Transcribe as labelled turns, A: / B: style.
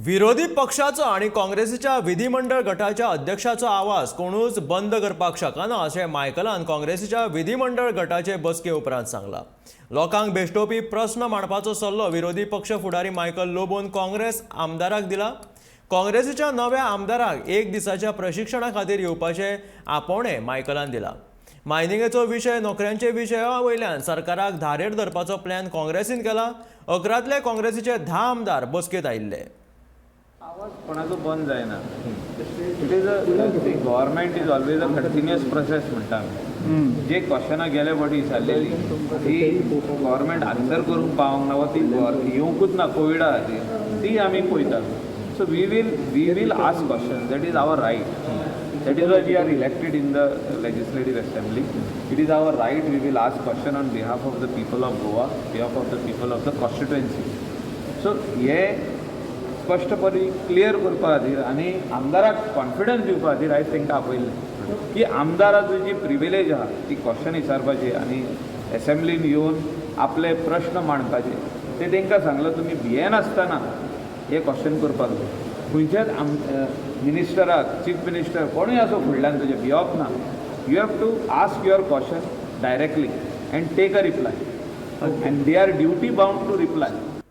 A: विरोधी पक्षाचो आनी काँग्रेसीच्या विधिमंडळ गटाच्या अध्यक्षाचो आवाज कोणूच बंद करपाक शकना, अशें मायकलान काँग्रेसीच्या विधिमंडळ गटाचे बसके उपरांत सांगलां. लोकांक भेश्टोवपी प्रस्न मांडपाचो सल्लो विरोधी पक्ष फुडारी मायकल लोबोन काँग्रेस आमदाराक दिला. काँग्रेसीच्या नव्या आमदाराक एक दिसाच्या प्रशिक्षणा खातीर येवपाचें आपोवणें मायकलान दिलां. मायनिंगेचो विशय, नोकऱ्यांचे विशया वयल्यान सरकाराक धारेर धरपाचो प्लॅन काँग्रेसीन केला. 11तले काँग्रेसीचे 10 आमदार बसकेंत आयिल्ले.
B: आवाज कोणाचो बंद जायना. It is a government is always a continuous process म्हणटा आमी. जे क्वेश्चनां गेले फावटी विचारलेली ती गव्हर्मेंट आन्सर करूंक पावंक ना वा ती येवंकूच ना कोविडा खातीर, ती आमी पळयतात. So we will ask question. That is our right. That is why we are elected in the legislative assembly. It is our right. We will ask question on behalf of the people of Goa, behalf of the people of the constituency. So हे स्पश्टपणी clear करपा खातीर आनी आमदाराक confidence दिवपा खातीर आयज तांकां आपयल्लें की आमदाराची जी प्रिविलेज आहा ती क्वेश्चन विचारपाची आनी एसेंब्लीन येवन आपले प्रश्न मांडपाचे. ते तांकां सांगलां, तुमी भियेनासतना हे क्वेश्चन करपाक जाय. खंयच्याच आम मिनिस्टराक, चीफ मिनिस्टर कोणूय आसूं, फुडल्यान तुजें भियोप ना. You have to ask your question directly and take a reply, and they are duty bound to reply.